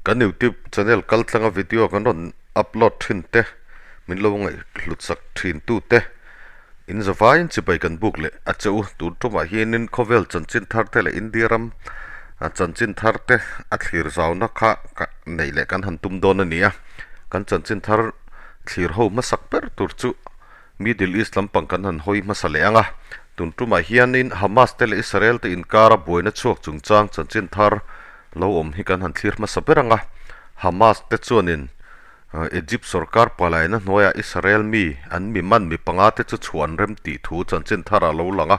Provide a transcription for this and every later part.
Kan youtube channel kal tlanga video kan rawn upload thin te min lo ngaihhlut sak thin tu te in zavaiin chibai kan buk leh a che u. Tun tumah hianin khawvel chanchin thar te leh India ram chanchin thar te a thlir zauna kha neih leh kan han tum dawn a ni a. Kan chanchin thar thlir ho hmasak ber tur chu Middle East lampang kan han hawi hmasa leh ang a. Tun tumah hianin Hamas te leh Israel te inkara buaina chhuak chungchang chanchin thar lo awm hi kan han thlir hmasa ber ang a. Hamas te chuanin Egypt sorkar palaina hnuaiah Israel mi an mi man mi panga te chu chhuah an rem tih thu chanchin thar a lo lang a.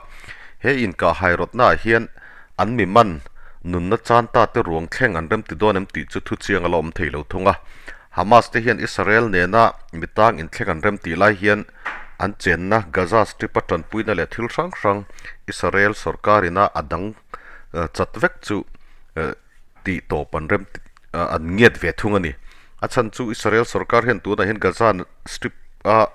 He inkah hairawtnaah hian an mi man nunna chan ta te ruang thleng an rem ti dawn em tih chu thuchiang a la awm thei lo thung a. Hamas te hian Israel nena mitang inthleng an rem tih lai hian an chenna Gaza Strip a tanpuina leh thil hrang hrang Israel sorkar ina a dang chat vek chu tih tawp an rem an ngiat ve thung a ni. A chhan chu Israel sorkar hian tunah hian Gaza Strip a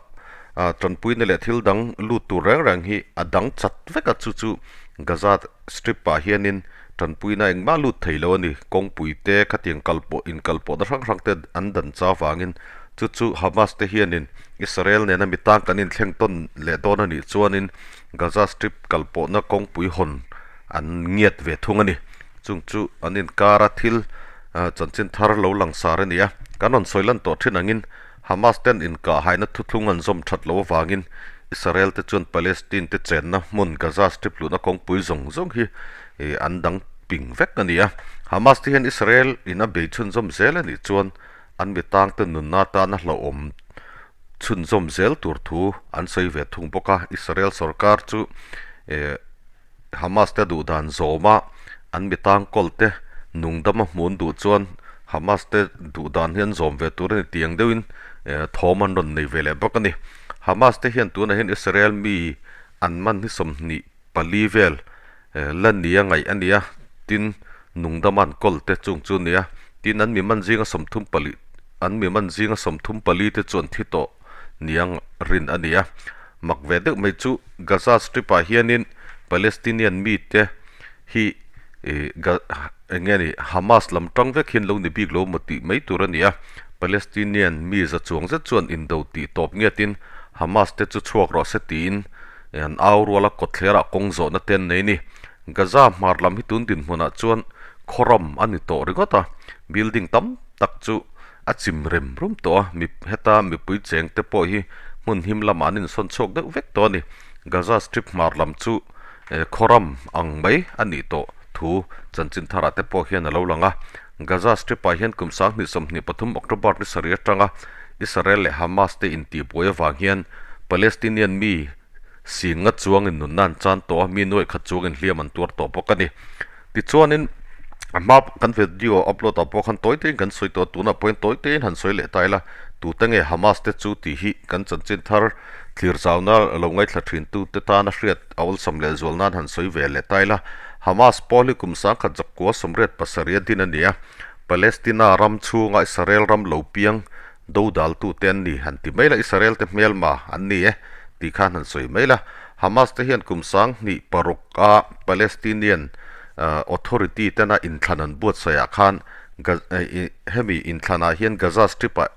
tanpuina leh thil dang lut tur reng reng hi a dang chat vek a, chu chu Gaza Strip ah hianin Tanpuina engmah lut thei lo a ni. Kawngpui te khatiang kal pawh inkal pawhna hrang hrang te an dan cha vangin chu chu Hamas te hianin Israel nena mi tang kan inthleng tawn leh dawn a nih chuanin Gaza Strip kal pawhna kawngpui hawn an ngiat ve thung a ni. Chung chu an inkara thil chanchin thar lo langsar a ni a. Kan rawn sawi lan tawh thin angin Hamas ten inkahhaina thuthlung an zawm that loh avangin Israel te chuan Palestine te chenna hmun Gaza Strip luhna kawngpui zawng zawng hi an dang ping vek a ni a. Hamas te hian Israel in a bei chhunzawm zel a nih chuan an mi tangte nunna atana hlauhawm chhunzawm zel tur thu an sawi ve thung bawk a. Israel sorkar chu Hamas te duhdan zawma an mi tangkawl te nungdama hmuh duh chuan Hamas te duhdan hi an zawm ve tur a ni tiang deuhin thawm an rawn nei ve leh bawk a ni. Hamas te hian tunah hian Israel mi an man hi 24 vel la nia ngaih a ni a, tin nungdama an kawl te chung chu a ni a, tin an mi man zinga 34 an mi man zinga 34 te chu an thi tawh niang rin a ni a. Mak ve deuh mai chu Gaza Strip ah hianin Palestinian mite hi eng nge ni Hamas lam tang vek hian lo ni bik lo maw tih mai tur a ni a. Palestinian mi za chuang zet chuan indo tih tawp ngetin Hamas te chu chhuak rawh se tiin an au rual a kawtthler ah kawng zawhna te an nei a ni. Gaza hmar lam hi tun dinhmunah chuan khawram a ni tawh ringawt a, building tam tak chu A chim rem rum tawh a, mi heta mipui cheng te pawh hi hmun him lamah an insawn chhuak deuh vek tawh a ni. Gaza Strip hmar lam chu khawram ang mai a nih tawh thu chanchin tharah te pawh hian a lo lang a. Gaza Strip ah hian kum 2023 October ni sarih atanga Israel leh Hamas te intihbuai avang hian Palestinian mi sing nga chuangin nunna an chan tawh a, mi nuaih khat chuangin hliam an tuar tawh bawk a ni. Tichuanin a hma kan video upload ah pawh khan tawi tein kan sawi tawh a, tunah pawhin tawi tein han sawi leh ta ila, tute nge Hamas te chu tih hi kan chanchin thar thlir zauna lo ngaithla thin tute tana hriat a awlsam leh zual nan han sawi ve leh ta ila. Hamas pawl hi kum 1987 a din a ni a, Palestina ram chhunga Israel ram lo piang dodaltute an ni han ti mai la, Israel te hmelma an ni e tih khan han sawi mai la. Hamas te hian kum 2006 a Palestinian Authority tena inthlan an buatsaihah khan hemi inthlanah hian Gaza Strip-ah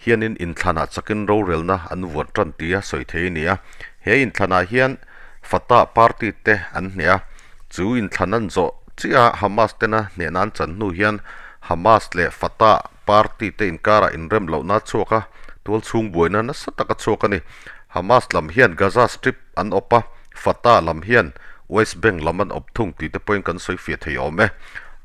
hianin inthlanah chakin rorelna an vuan tan tia sawi thei a ni a. He inthlanah hian Fatah party te an hneh a, chu inthlan an zawh chiah a Hamas tena hnehna an chan hnu hian Hamas leh Fatah party te inkarah inrem lohna a chhuak a, tualchhung buaina nasa tak a chhuak a ni. Hamas lam hian Gaza Strip an awp a, Fatah lam hian West Bank lam an awp thung tih te pawhin kan sawi fiah thei awm e.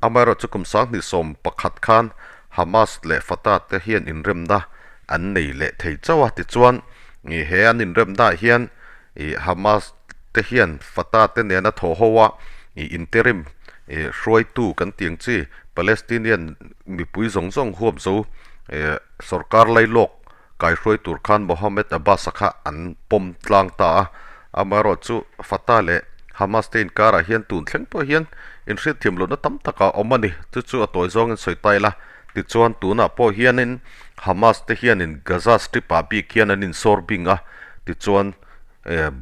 Amaherawhchu kum 2011 khan Hamas leh Fatah te hian inremna an nei leh thei chauh a, tichuan he an inremnaah hian Hamas te hian Fatah te nena thaw ho a interim hruaitu kan tih ang chi Palestinian mipui zawng zawng huap zo sorkar lailawk Kaihruai tur khan Mohammed Abbas-a kha an pawm tlang ta a, amaherawhchu Fatah leh Hamas te inkarah hian tun thleng pawh hian inhriatthiam lohna tam tak a awm a ni. Chu chu a tawi zawngin sawi ta ila, tichuan tunah pawh hianin Hamas te hianin Gaza Strip-ah bik hian an insawr bing a, tichuan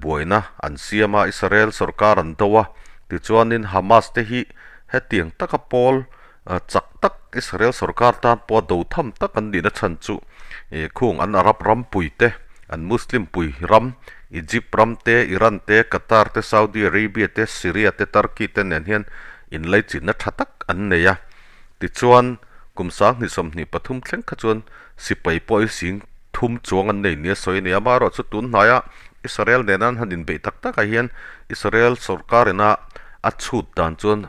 buaina an siam a, Israel sorkar an do a, tichuanin Hamas te hi hetiang taka pawl chak tak. Israel sorkar tan pawha do tham tak an nihna chhan chu khung an Arab ram pui te, an Muslim pui ram Egypt ram te, Iran te, Qatar te, Saudi Arabia te, Syria te, Turkey te nen hian inlaichinna tha tak an nei a. Tichuan, kum 2023 thleng kha chuan sipai pawh hi sing thum chuang an nei nia sawi a ni. Amaherawhchu tun hnaia Israel nena an han inbeih tak takah hian Israel sorkar ina a chhut dan chuan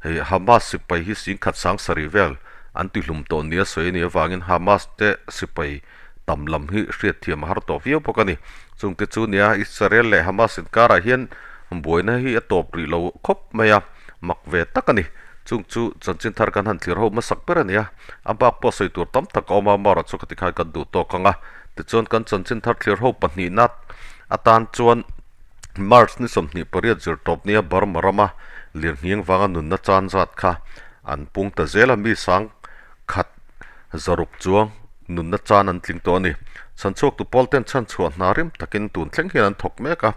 hei Hamas sipai hi sing khat sang sarih vel an tihlum tawh nia sawi a nih avangin Hamas te sipai tam lam hi hriatthiam a har tawh viau bawk a ni. Chungte chu nia Israel leh Hamas inkarah hian buaina hi a tawp rih lo khawp mai a, mak ve tak a ni. Chung chu chanchin thar kan han thlir ho hmasak ber a ni a, a bak pawh sawi tur tam tak a awm a, amaherawh chu khati khan kan duh tawk ang a. Tichuan kan chanchin thar thlir ho pahnihna atan chuan March ni 28 zir tawp nia Burma rama lirnghing vanga nunna chan zat kha an pung ta zel a, mi sang khat zaruk chuang nunna chan an tling tawh a ni. Chhanchhuaktu pawl ten chhanchhuah hna rim takin tun thleng hian an thawk mek a,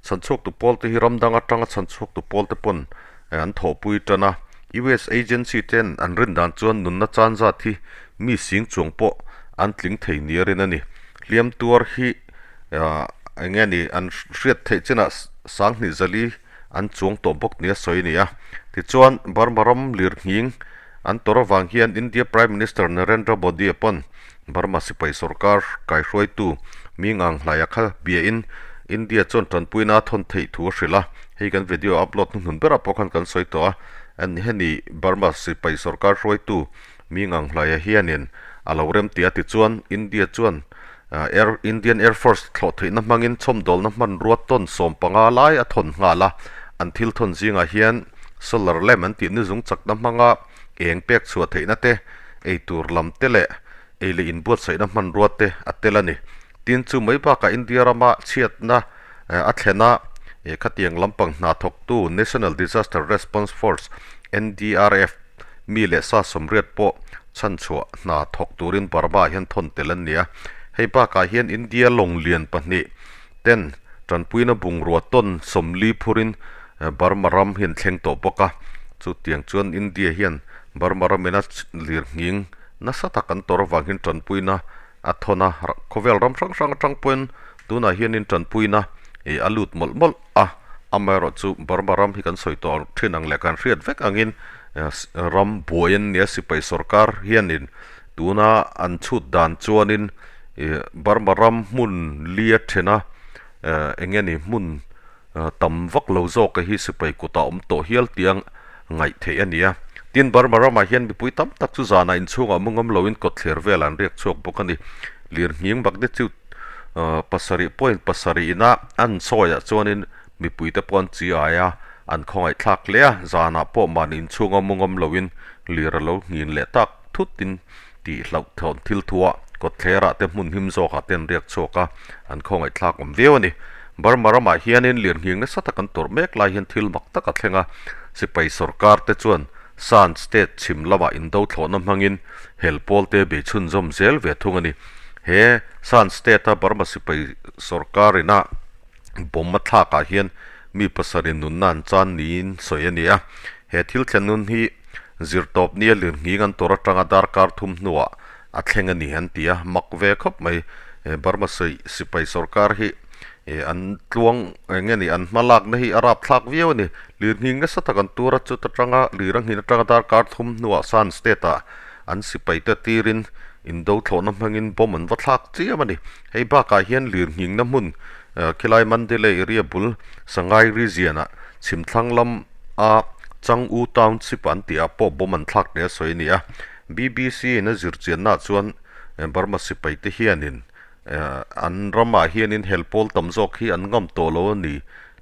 chhanchhuaktu pawl te hi ram dang atanga chhanchhuaktu pawl te pawn an thawhpui tan a. US agency ten an rin dan chuan nunna chan zat hi mi sing chuang pawh an tling thei nia rin a ni. Hliam tuar hi eng nge ni an hriat theih chinah sanghnih zali an chuang tawh bawk nia sawi a ni a. Tichuan Burma ram lirnghing an tawrh avang hian India Prime Minister Narendra Modi-a pawn Burma sipai sorkar kaihruaitu Ming Aung Hlaia kha biain India chuan tanpuina a thawn theih thu a hrilh a. Hei kan video upload hnuhnun berah pawh khan kan sawi tawh a. Heni Burma sipai sorkar hruaitu Ming Aung Hlaia hianin a lo rem tih a tichuan India chuan Air Indian Air Force thlawh theihna hmangin chhawmdawlna hmanrua tawn 15 lai a thawn nghal a. An thil thawn zingah hian solar lamp an tih nizung chakna hmanga eng pek chhuah theihna te, ei tur lam te leh ei leh inbuatsaihna hmanrua te a tel a ni. Tin, chu mai bakah India rama chhiatna a thlen a, khatiang lampang hna thawktu National Disaster Response Force, NDRF, mi leh sa 80 pawh chhanchhuah hna thawk turin Burma ah hian thawn tel an ni a. Hei bakah hian India lawng lian pahnih ten tanpuina bungrua tawn 40 phurin Burma ram hi an thleng tawh bawk a. Chutiang chuan India hian Burma ramina lirnghing nasa tak an tawrh avang hian tanpuina a thawn a. Khawvel ram hrang hrang atang pawhin tunah hianin tanpuina a lut mawlh mawlh a. Amaherawhchu Burma ram hi kan sawi tawh thin ang leh kan hriat vek angin ram buai an nia sipai sorkar hianin tuna an chhut dan chuanin Burma ram hmun li a then a eng nge ni hmun tam vak lo zawk hi sipai kutah awm tawh hial tiang ngaih theih a ni a. Tin Burma ramah hian mipui tam tak chu zanah inchhungah mu ngam loin kawtthler velah an riak chhuak bawk a ni. Lirnghing magnitude 7.7 ina an sawiah chuanin Mipuite pawh an chi ai a, an khawngaih thlak hle a, zanah pawh mahni inchhunga mu ngam loin lir a lo nghin leh tak thutin tih hlauh thawn thil thuah kawtthlerah te hmun him zawkah te an riak chhuak a, an khawngaih thlak awm viau a ni. Burma ramah hianin lirnghing nasa tak an tawrh mek lai hian thil mak tak a thleng a, sipai sorkar te chuan Shan State chhim lamah indo thlawhna hmangin hel pawl te bei chhunzawm zel ve thung a ni. He Shan State-a Burma sipai sorkar ina Bomb a thlakah hian mi pasarih nunna an chan niin sawi a ni a. He thil thlen nun hi zirtawp nia lirnghing an tawrh atanga darkar thum hnuah a thleng a ni an ti a, mak ve khawp mai. Burma sipai sorkar hi an tluang eng nge ni an hma lakna hi a rapthlak viau a ni. Lirnghing nasa tak an tur a, chut atanga lir a nghin atanga darkar thum hnuah Shan State ah an sipaite tirin indo thlawhna hmangin bomb an va thlak chiam a ni. Hei bakah hian lirnghingna hmun khilai Mandalay area bul Sangai region ah chhimthlang lam a Chang'u Township an tih ah pawh bomb an thlak hle a sawi a ni a. BBC in a zirchianna ah chuan Burma sipai te hianin an ramah hianin hel pawl tam zawk hi an ngam tawh lo a ni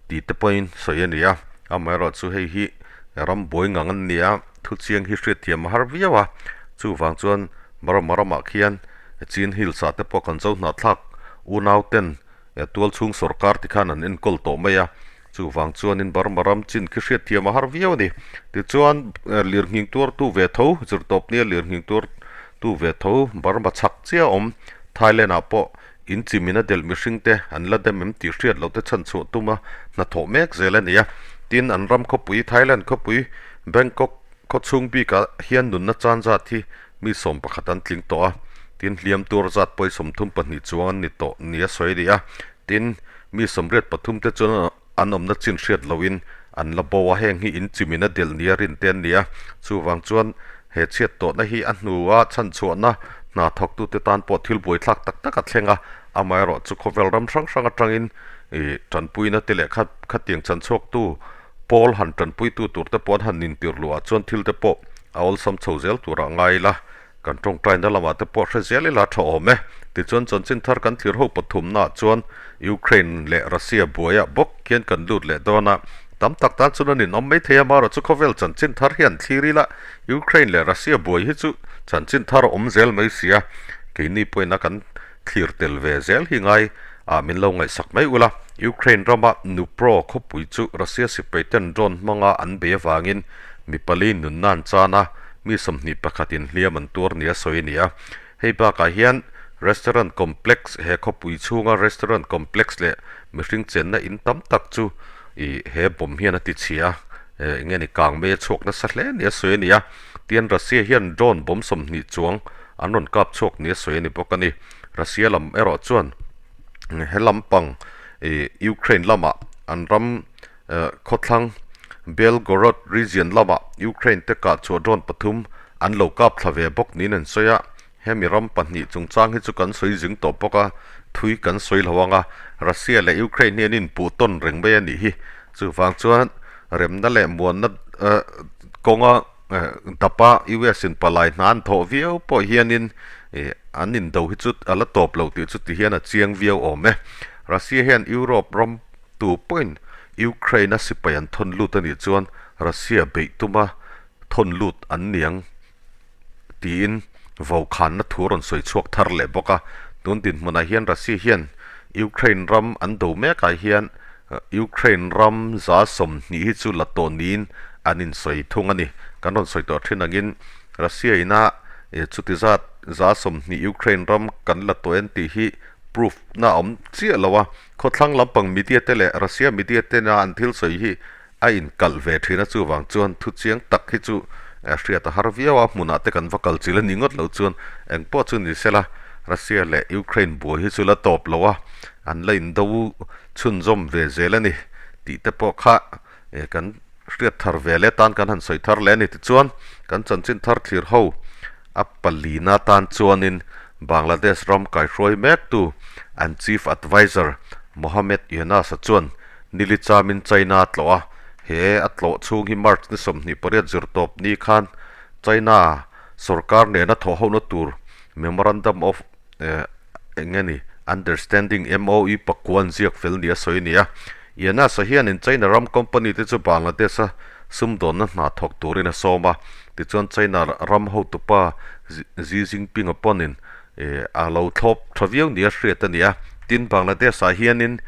tih te pawhin sawi a ni a. Amaherawhchu hei hi ram buai ngang an ni a, thuchiang hi hriatthiam a har viau a. Chuvang chuan Burma ramah khian Chin Hills ah te pawh kan zo hnahthlak unau ten tualchhung sorkar ti khan an enkawl tawh mai a, chuvang chuanin Burma ram chin khi hriatthiam a har viau a ni. Tichuan lirnghing tuartu ve tho, zirtawpnia lirnghing tuartu ve tho Burma chhak chiah a awm. Thailand ah pawh in chimin a delh mihring te an la dem em tih hriat loh te chhan chhuah tuma hnathawh mek zel a ni a. Tin, an ram khawpui Thailand khawpui Bangkok. Khawchhung bikah hian nunna chan zat hi mi 11 an tling tawh a, tin hliam tur zat pawi 32 chuang an ni tawh nia sawi a ni a. Tin, mi 83 te chuan an awmna chin hriat lohin an la bo a, heng hi in chimin a delh nia rin te an ni a. Chuvang chuan he chhiat tawhna hi a hnua chhanchhuahna hna thawktute tan pawh thil buaithlak tak tak a thleng a, amaherawhchu khawvel ram hrang hrang atangin tanpuina te leh khatiang chhanchhuaktu Pawl han tanpuitu turte pawh an han intir luhah chuan thilte pawh a awlsam chho zel turah ngai ila, kan tawngtaina lamah te pawh hre zel ila tha awm e. Tichuan chanchin thar kan thlir ho pathumnaah chuan Ukraine leh Russia buaiah bawk hian kan lut leh dawn a, tam tak tan chuan an inawm mai thei a, marawh chu khawvel chanchin thar hi an thlir ila, Ukraine leh Russia buai hi chu chanchin thar a awm zel mai si a, keini pawhin a kan thlir tel ve zel hi ngai ah min lo ngaihsak mai ula. Ukraine rama Dnipro khawpui chu Russia sipai ten drone hmanga an bei avangin mi pali nunna an chan a, mi 21 in hliam an tuar nia sawi a ni a. Hei bakah hian restaurant complex he khawpui chhunga restaurant complex leh mihring chenna in tam tak chu ih he bomb hian a ti chhia a, eng nge ni kang mai a chhuak nasa hle nia sawi a ni a. Tian Russia hian drone bomb 20 chuang an rawn kap chhuak nia sawi a ni bawk a ni. Russia lam erawh chuan he lampang ih Ukraine lamah an ram khawthlang Belgorod region lamah Ukraine te kah chhuah drone pathum an lo kap thla ve bawk niin an sawi a. Hemi ram pahnih chungchang hi chu kan sawi zing tawh bawk a, thui kan sawi lo ang a, Russia leh Ukraine hi an inpuh tawn reng mai a nih hi. Chuvang chuan remna leh muanna kawnga dapa US in palai hna an thawh viau pawh hianin an indo hi chu a la tawp lo tih chu ti hian a chiang viau awm e. Russia hian Europe ram tu pawhin Ukraine a sipai an thawn lut a nih chuan Russia beih tuma thawn lut an niang tiin vokhanna thu a rawn sawi chhuak thar leh bawk a. Tun dinhmunah hian Russia hian Ukraine ram an do mekah hian Ukraine ram 20% hi chu la tawh niin an insawi thung a ni. Kan rawn sawi tawh thin angin Russia ina chuti zat 20% Ukraine ram kan la tawh en tih hi proof na a awm chiah lo a. Khawthlang lampang media te leh Russia media tena an thil sawi hi a inkalh ve thin a, chuvang chuan thu chiang tak hi chu hriat a har viau a, hmunah te kan va kal chil a ni ngawt lo chuan engpawh chu ni sela Russia leh Ukraine buai hi chu la tawp lo a, an la indo chhunzawm ve zel a ni tih te pawh kha kan hriat thar ve leh tan kan han sawi thar leh a ni. Tichuan kan chanchin thar thlir ho a palina tan chuanin Bangladesh ram kaihruai mektu an Chief Adviser Mohammed Yunus-a chuan Nili chamin China a tlawh a, he a tlawh chhung hi March ni 28 zirtawp ni khan China sorkar nena thawhhohna tur Memorandum of eng nge ni Understanding, MOU, pakua an ziak fel ni a sawi a ni a. Yunus-a hianin China ram company te chu Bangladesh-a sumdawnna hna thawk turin a sawm a, tichuan China ram hotupa Xi Jinping-a pawnin a lo thlawp tha viau nia hriat a ni a. Tin, Bangladesh-ah hianin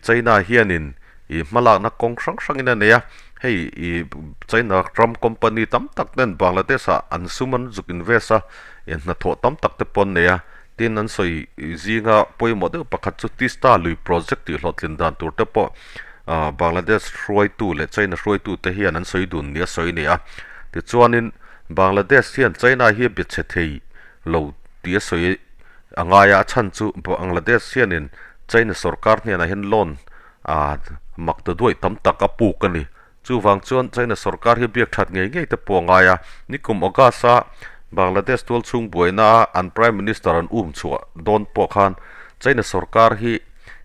China hianin hmalakna kawng hrang hrangin a nei a. Hei China ram company tam tak ten Bangladesh-ah an sum an zuk invest a, hnathawh tam tak te pawh an nei a. Tin, an sawi zinga pawimawh deuh pakhat chu Tista lui project tih hlawhtlin dan tur te pawh Bangladesh hruaitu leh China hruaitute hian an sawi dun nia sawi a ni a. Tichuanin, Bangladesh hian China hi a be chhe thei lo tih a sawi a ngai a, a chhan chu Bangladesh hianin China sorkar hnenah hian loan ah mak ta duaih tam tak a puk a ni. Chuvang chuan China sorkar hi biak that ngei ngei te pawh a ngai a, nikum August a Bangladesh tualchhung buaina a an Prime Minister an um chhuah dawn pawh khan China sorkar hi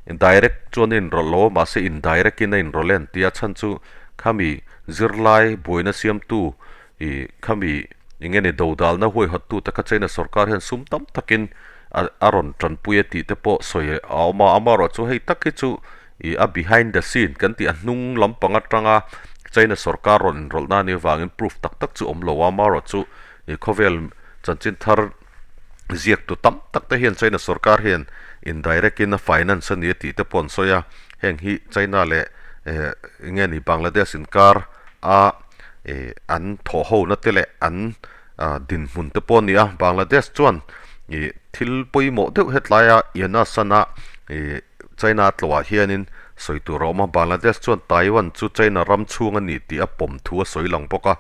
direct chuan a inrawlh lo a, mahse indirect in a inrawlh e an ti a, chhan chu khami zirlai buaina siamtu Ih, khami eng nge ni dodalna huaihawttute kha China sorkar hian sum tam takin a a rawn tanpui a tih te pawh sawi a awm a, amaherawhchu hei tak hi chu ih a behind the scene kan tih a hnung lampang atanga China sorkar rawn inrawlhna a nih avangin proof tak tak chu awm lo a, amaherawhchu ih khawvel chanchin thar ziaktu tam tak te hian China sorkar hian indirect in a finance a ni a tih te pawh an sawi a, heng hi China leh eh eng nge ni Bangladesh inkar a. eh an thawh ho na te leh an ah dinhmun te pawh a ni a Bangladesh chuan ih thil pawimawh deuh hetlaia Yunus-an a ih China tlawhah hianin sawi tur a awm a Bangladesh chuan Taiwan chu China ram chhung a ni tih a pawm thu a sawi lang bawk a.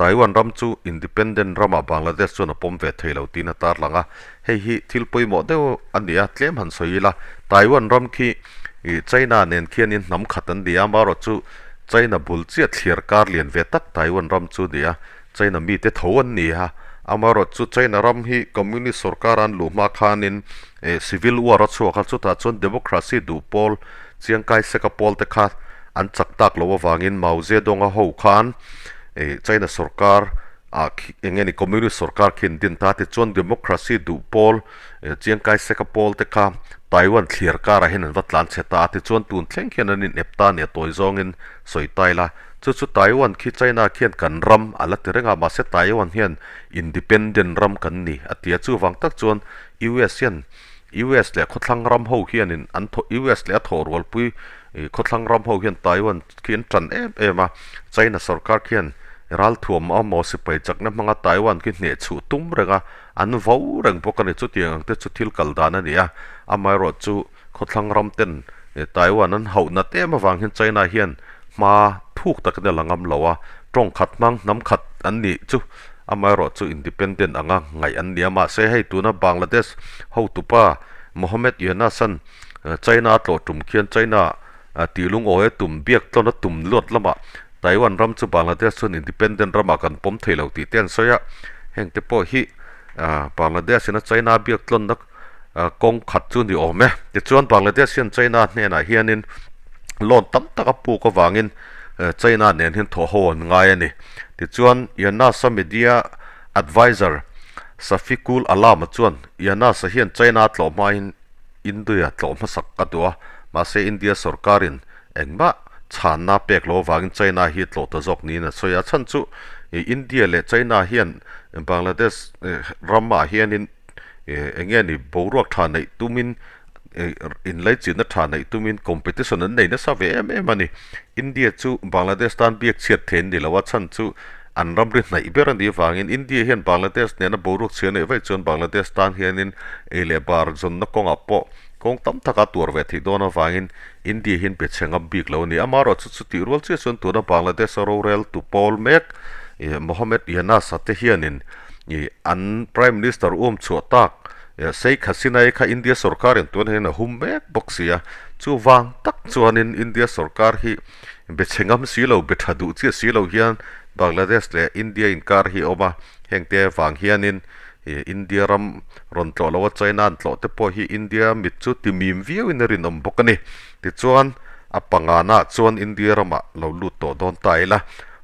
Taiwan ram chu independent ramah Bangladesh chuan a pawm ve thei lo tiin a tarlang a. Hei hi thil pawimawh deuh a ni a, tlem han sawi ila, Taiwan ram khi China nen khianin hnam khat an ni a, amaherawhchu China bul chiah thliar kar lian ve tak Taiwan ram chu a ni a, China mite tho an ni a, amaherawhchu China ram hi Communist sorkar an luh hma khanin Civil War a chhuak a, chutah chuan Democracy duh pawl Chiang Kai Shek-a pawl te kha an chak tak loh avangin Mao Zedong-a ho khan China sorkar ah eng nge ni Communist sorkar khi an din ta tichuan Democracy duh pawl Chiang Kai Shek-a pawl te kha Taiwan thliar karah hian an va tlan chhe ta a, tichuan tun thleng khian an inep ta a ni a tawi zawngin sawi ta ila. Chu chu Taiwan khi China khian kan ram a la ti reng a, mahse Taiwan hian independent ram kan ni a ti a, chuvang tak chuan US hian US leh khawthlang ram ho hianin an thaw US leh a thawh rualpui khawthlang ram ho hian Taiwan khi an tan em em a, China sorkar khian ralthuam a maw sipai chakna hmanga Taiwan khi hneh chhuh tum reng a, an vo reng bawk a ni. Chutiang ang te chu thil kal dan a ni a, amaherawhchu Khawthlang ram ten Taiwan an hauh nat em avang hian China hian hma thuk takin a la ngam lo a, tawng khat hmang hnam khat an nih chu amaherawh chu independent anga ngaih an ni a, mahse hei tuna Bangladesh hotupa Mohammed Yunus-a'n China a tlawh tum khian China tih lungawi a tum biak tlawn a tum luat lamah Taiwan ram chu Bangladesh chuan independent ramah kan pawm thei lo tih te an sawi a, heng te pawh hi Bangladesh ina China biak tlawnna kawng khat chu ni awm e. Tichuan Bangladesh hian China hnenah hianin loan tam tak a puk avangin China nen hian thawh ho an ngai a ni. Tichuan Yanasa Media Adviser Shafiqul Alam-a chuan Yanasa hian China tlawh hmain India tlawh hmasak a duh a, mahse India sorkarin engmah chhanna pek lo avangin China hi tlawh ta zawk niin a sawi a. A chhan chu India leh China hian Bangladesh ramah hianin eng nge ni boruak tha neih tumin inlaichinna tha neih tumin competition an nei nasa ve em em a ni. India chu Bangladesh tan biak chhiat thei an ni lo a, chhan chu an ramri hnaih ber a nih avangin India hian Bangladesh nena boruak chhia neih vaih chuan Bangladesh tan hianin ei leh bar zawnna kawngah pawh kawng tam taka tuar ve theih dawn avangin India hian be chhe ngam bik lo a ni. Amaherawhchu chu tih rual chiah chuan tuna Bangladesh a rorel tu pawl mek Mohammed Yunus-a te hianin Ih an Prime Minister um chhuah tak Sheikh Hasina-i kha India sorkarin tunah hian a hum mek bawk si a, chuvang tak chuanin India sorkar hi be chhe ngam si lo, be tha duh chiah si lo hian Bangladesh leh India inkar hi a awm a, hengte vang hianin India ram rawn tlawh loa China an tlawh te pawh hi India mit chu ti mim viauin a rinawm bawk a ni. Tichuan a pangana chuan India ramah lo lut tawh dawn ta ila.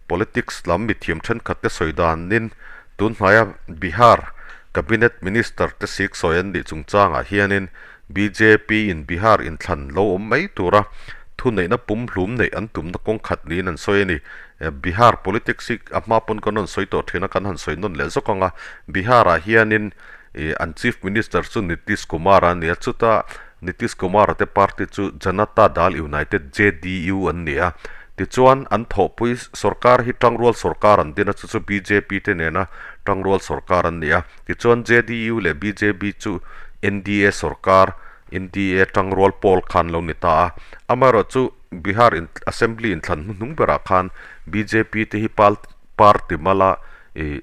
Politics lam mithiam thenkhat te sawi danin tunhnaia Bihar Cabinet Minister te sik sawi an nih chungchangah hianin bjp in Bihar inthlan lo awm mai tura thuneihna pumhlum neih an tumna kawng khat niin an sawi a ni. Bihar politics hi a hma pawn kan rawn sawi tawh thin a, kan han sawi nawn leh zawk ang a. Bihar-ah hianin an Chief Minister chu Nitish Kumar a ni a, chuta Nitish Kumar-a te party chu Janata Dal United, JDU, an ni a. Tichuan, an thawhpui sorkar hi Tangrual sorkar an din a, chu chu bjp te nena Tangrual sorkar an ni a. Tichuan, JDU leh bjp chu NDA sorkar, NDA Tangrual pawl khan lo ni ta a. Amaherawhchu, Bihar Assembly inthlan hnuhnung berah khan bjp te hi party mala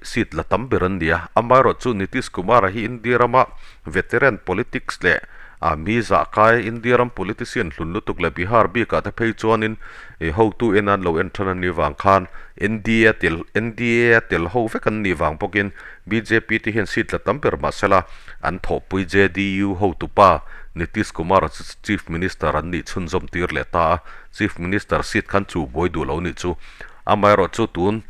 seat la tam ber an ni a. Amaherawhchu Nitish Kumar-a hi India rama veteran politics leh mi zahkai India ram politician hlun lutuk leh Bihar bikah te phei chuanin hotu en an lo en than a nih vang khan NDA tel NDA tel ho vek an nih vang bawkin bjp te hian seat la tam ber mahsela an thawhpui JDU hotupa Nitish Kumar-a chu Chief Minister an nih chhunzawm tir leh ta a, Chief Minister seat khan chu buai duh lo nih chu. Amaherawhchu tun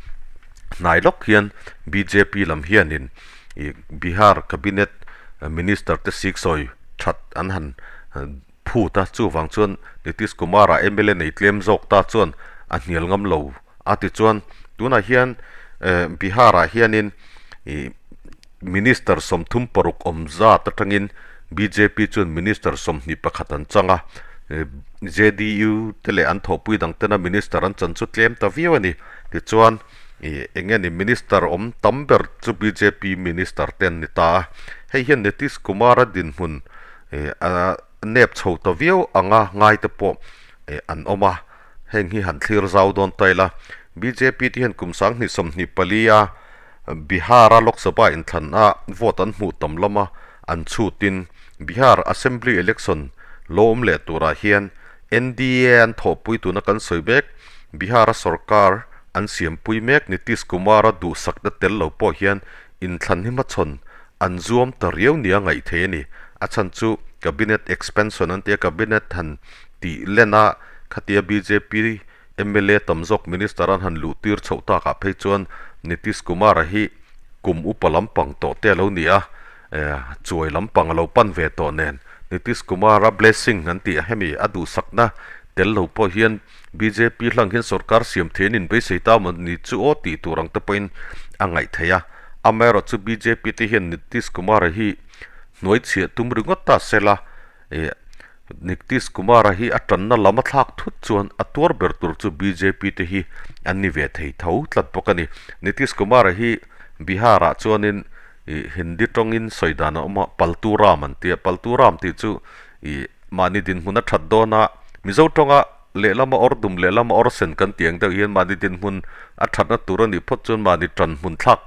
hnai lawk hian bjp lam hianin ih Bihar Cabinet Minister te siksawi that an han phut a, chuvang chuan Nitish Kumar-a mla nei tlem zawk ta chuan a hnial ngam lo a tichuan tunah hian Bihar-ah hianin ih Minister 36 awm zat atangin bjp chuan Minister 21 an chang a, JDU te leh an thawhpui dang tena Minister an chan chu tlem ta viau a ni. Tichuan ih eng nge ni Minister awm tam ber chu bjp Minister te an ni ta a, hei hian Nitish Kumar-a dinhmun ih a nep chho ta viau anga ngai te pawh ih an awm a, heng hi han thlir zau dawn ta ila. Bjp te hian kum 2024 a Bihar a Lok Sabha inthlan a vote an hmuh tam lama an chhutin Bihar Assembly Election lo awm leh turah hian NDA an thawhpui tuna kan sawi mek Bihar a sorkar an siampui mek Nitish Kumar a duhsakna tel lo pawh hian inthlan hi hmachhawn an zuam ta riau nia ngaih theih a ni. A chhan chu Cabinet expansion an tia Cabinet han tih len a khatia bjp mla tam zawk Minister an han luh tir chhoh takah phei chuan Nitish Kumar-a hi kum upa lampang tawh te a lo ni a, chuai lampang a lo pan ve tawh nen Nitish Kumar-a blessing an tih a hemi a duhsakna tel lo pawh hian bjp hlang hian sorkar siam thei an inbeisei ta maw ni chu aw tih tur ang te pawhin a ngaih theih a. Amaherawhchu chu bjp te hian Nitish Kumar-a hi hnuaichhiah tum ringawt ta sela, ih Nitish Kumar-a hi a tanna lam a thlak thut chuan a tuar ber tur chu bjp te hi an ni ve thei tho tlat bawk a ni. Nitish Kumar-a hi Bihar-ah chuanin ih Hindi tawngin sawi dan a awm a, Paltu Ram an ti a, Paltu Ram tih chu ih mahni dinhmun a that dawn a, Mizo tawnga Lehlama awr dum lehlama awr sen kan tih ang deuh hian mahni dinhmun a thatna tur a nih phawt chuan mahni tan hmun thlak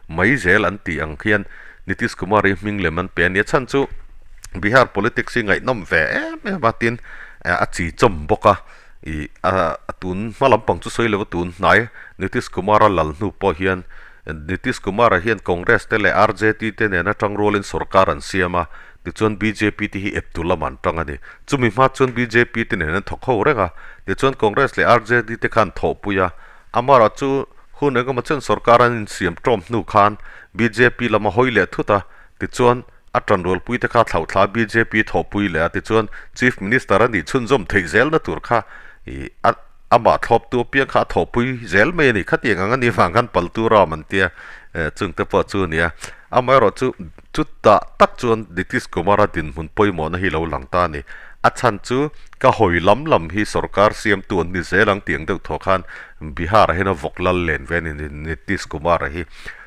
mai zel an tih ang khian Nitish Kumar hi hming lem an pe a ni. A chhan chu Bihar politics hi ngaihnawm ve em em a tin a chi chawm bawk a, ih a tun hma lampang chu sawi lo a tun hnai Nitish Kumar a lal hnu pawh hian Nitish Kumar-a hian Congress te leh RJD te nena tangrualin sorkar an siam a, Tichuan bjp te hi eptu lam an tang a ni. Chumi hma chuan bjp te nen an thawk ho reng a. Tichuan Congress leh RJD te khan thawhpui a. Amara chu hun engemaw chen sorkar an insiam tawm hnu khan bjp lam a hawi leh thut a. Tichuan a tanrualpui te kha thlauhthla bjp thawhpui leh a. Tichuan Chief Minister a nih chhunzawm theih zelna tur kha ih a amah thlawptu apiang kha a thawhpui zel mai a ni. Khatiang ang a nih vang khan Paltu Ram an tia chungte pawh chu a ni a. Amaherawhchu chutah tak chuan Nitish Kumar-a dinhmun pawimawhna hi lo lang ta a ni. A chhan chu ka hawi lam lam hi sorkar siamtu an ni zel ang tih ang deuh thaw khan Bihar-ah hian a vawk lal len ve a ni Nitish Kumar-a hi.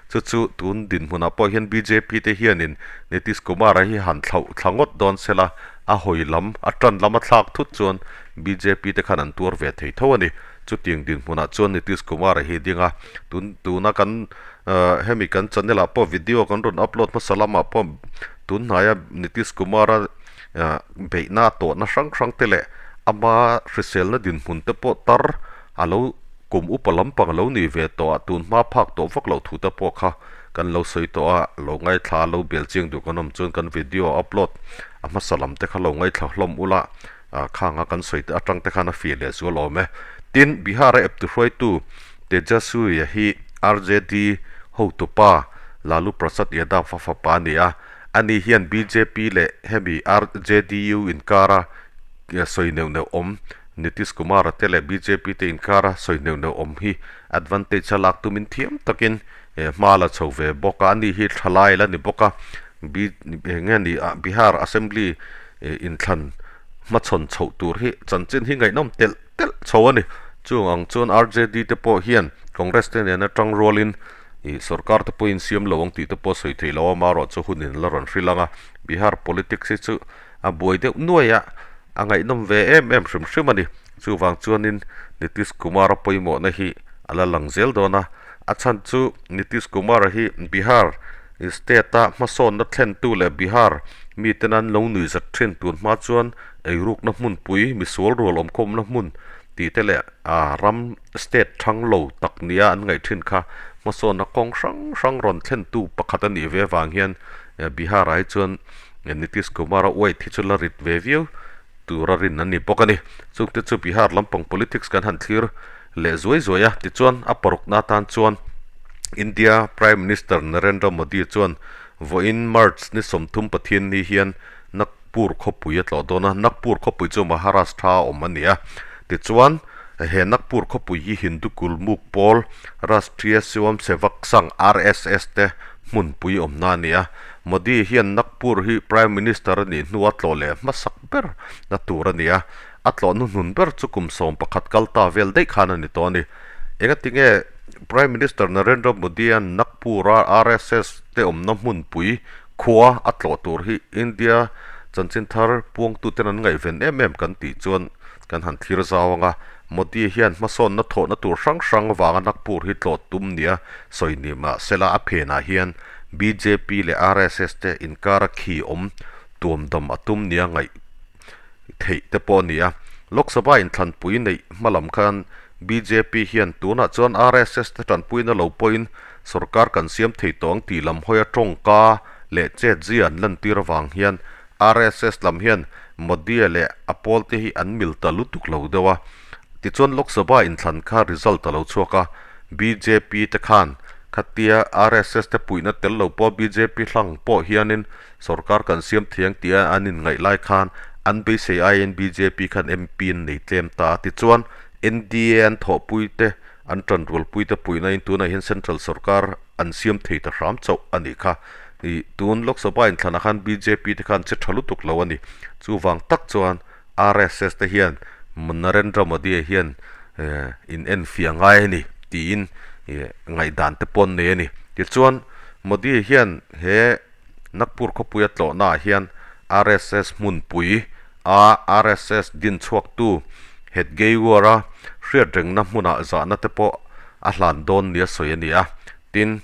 Chu chu tun dinhmunah pawh hian bjp te hianin Nitish Kumar-a hi han thlauh thla ngawt dawn sela a hawi lam, a tan lam a thlak thut chuan bjp te khan an tuar ve thei tho a ni. Chutiang dinhmunah chuan Nitish Kumar-a hi ding a, tun tuna kan Hemi kan channel ah pawh video kan rawn upload hmasa lamah pawh tun hnaia Nitish Kumar-a beihna a tawhna hrang hrang te leh ama hriselna dinhmun te pawh tar a lo kum upa lampang a lo nih ve tawh a, tun hma phak tawh vak loh thu te pawh kha kan lo sawi tawh a, lo ngaithla a lo bel chiang duh kan awm chuan kan video upload a hmasa lam te kha lo ngaithla hlawm ula khanga kan sawi te atang te khan a fiah leh zual awm e. Tin, Bihar-a eptu hruaitu Tejaswi-a hi RJD hotupa Lalu Prasad Yadav-a fapa a ni a, ani hian bjp leh hemi RJDU inkara sawi neuh neuh awm Nitish Kumar-a te leh bjp te inkara sawi neuh neuh awm hi advantage a lak tumin thiam takin hma la chho ve bawk a, ani hi thalai la ni bawk a, eng nge ni Bihar Assembly inthlan hmachhawn chhoh tur hi chanchin hi ngaihnawm telh telh chho a ni. Chung ang chuan RJD te pawh hian Congress te nena tang rualin ih sorkar te pawhin siam lo ang tih te pawh sawi theih lo a, amaherawhchu hunin la rawn hrilh ang a. Bihar politics hi chu a buai deuh nuai a, a ngaihnawm ve em em hrim hrim a ni. Chuvang chuanin Nitish Kumar-a pawimawhna hi a la lang zel dawn a. A chhan chu Nitish Kumar-a hi Bihar state-a hmasawnna thlentu leh Bihar miten an lo nuihzat thin tun hma chuan Eirukna hmunpui, misual rual awmkhawmna hmun tih te leh a ram state thang lo tak nia an ngaih thin kha hmasawnna kawng hrang hrang rawn thlentu pakhat a nih ve avang hian Bihar-ah hi chuan Nitish Kumar-a uait hi chu la rit ve viau tura rin a ni bawk a ni. Chungte chu Bihar lampang politics kan han thlir leh zuai zuai a, tichuan a parukna atan chuan India Prime Minister Narendra Modi chuan vawiin March ni 30 Pathianni hian Nagpur khawpui a tlawh dawn a, Nagpur khawpui chu Maharashtra a awm a ni a. Tichuan, he Nagpur khawpui hi Hindu kulmuk pawl Rashtriya Swayamsevak Sangh, RSS, te hmunpui awmna a ni a. Modi hian Nagpur hi Prime Minister a nih hnua tlawh leh hmasak ber na tur a ni a. A tlawh hnuhnun ber chu kum 11 kal ta vel daih khan a ni tawh a ni. Engatinge Prime Minister Narendra Modi-a'n Nagpur-a RSS te awmna hmunpui Khua a tlawh tur hi India chanchin thar puangtuten an ngaihven em em kan tih chuan kan han thlir zau ang a. Modi hian hmasawnna thawhna tur hrang hrang avanga Nagpur hi tlawh tum nia sawi ni mah sela a phenah hian bjp leh RSS te inkara khi awm tuamdam a tum nia ngaih theih te pawh a ni a. Lok Sabha inthlanpui neih hma lam khan bjp hian tunah chuan RSS te tanpuina lo pawhin sorkar kan siam thei tawh ang tih lam hawia tawngka leh chetzia an lantir avang hian RSS lam hian Modi-a leh a pawlte hi an mil ta lutuk lo deuh a. Tichuan Lok Sabha inthlan kha result a lo chhuak a, bjp te khan khatia RSS te puihna tel lo pawh bjp hlang pawh hianin sorkar kan siam thei ang tia an inngaih lai khan an beisei aiin bjp khan MP an nei tlem ta a. Tichuan NDA an thawhpui te an tanrualpui te puihna in tunah hian central sorkar an siam thei ta hram chauh a nih kha. Ih tun Lok Sabha inthlanah khan bjp te khan che tha lutuk lo a ni. Chuvang tak chuan RSS te hian Narendra Modi-a hian in enfiah ngai a ni tiin ih ngaihdan te pawh an nei a ni. Tichuan Modi hian he Nagpur khawpuia tlawhnaah hian RSS hmunpui a RSS din chhuaktu Hedgewar-a hriatrengna hmunah zahna te pawh a hlan dawn nia sawi a ni a. Tin,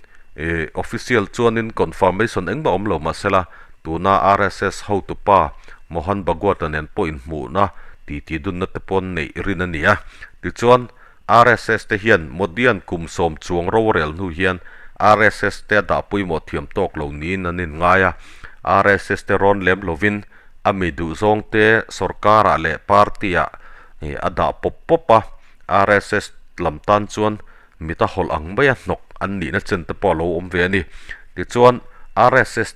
official chuanin confirmation engmah awm lo mahsela tuna RSS hotupa Mohan Bhagwat-a nen pawh inhmuhna titi dunna te pawh neih rin a ni a. Tichuan, RSS te hian Modi-a'n kum sawm chuang rorel hnu hian RSS te a dah pawimawh thiam tawk lo niin an inngai a. RSS te rawn lem lovin a mi duhzawng te sorkarah leh party-ah a dah pawp pawp a, RSS lam tan chuan mit a hawlh ang maia hnawk an nihna chen te pawh a lo awm ve a ni. Tichuan, RSS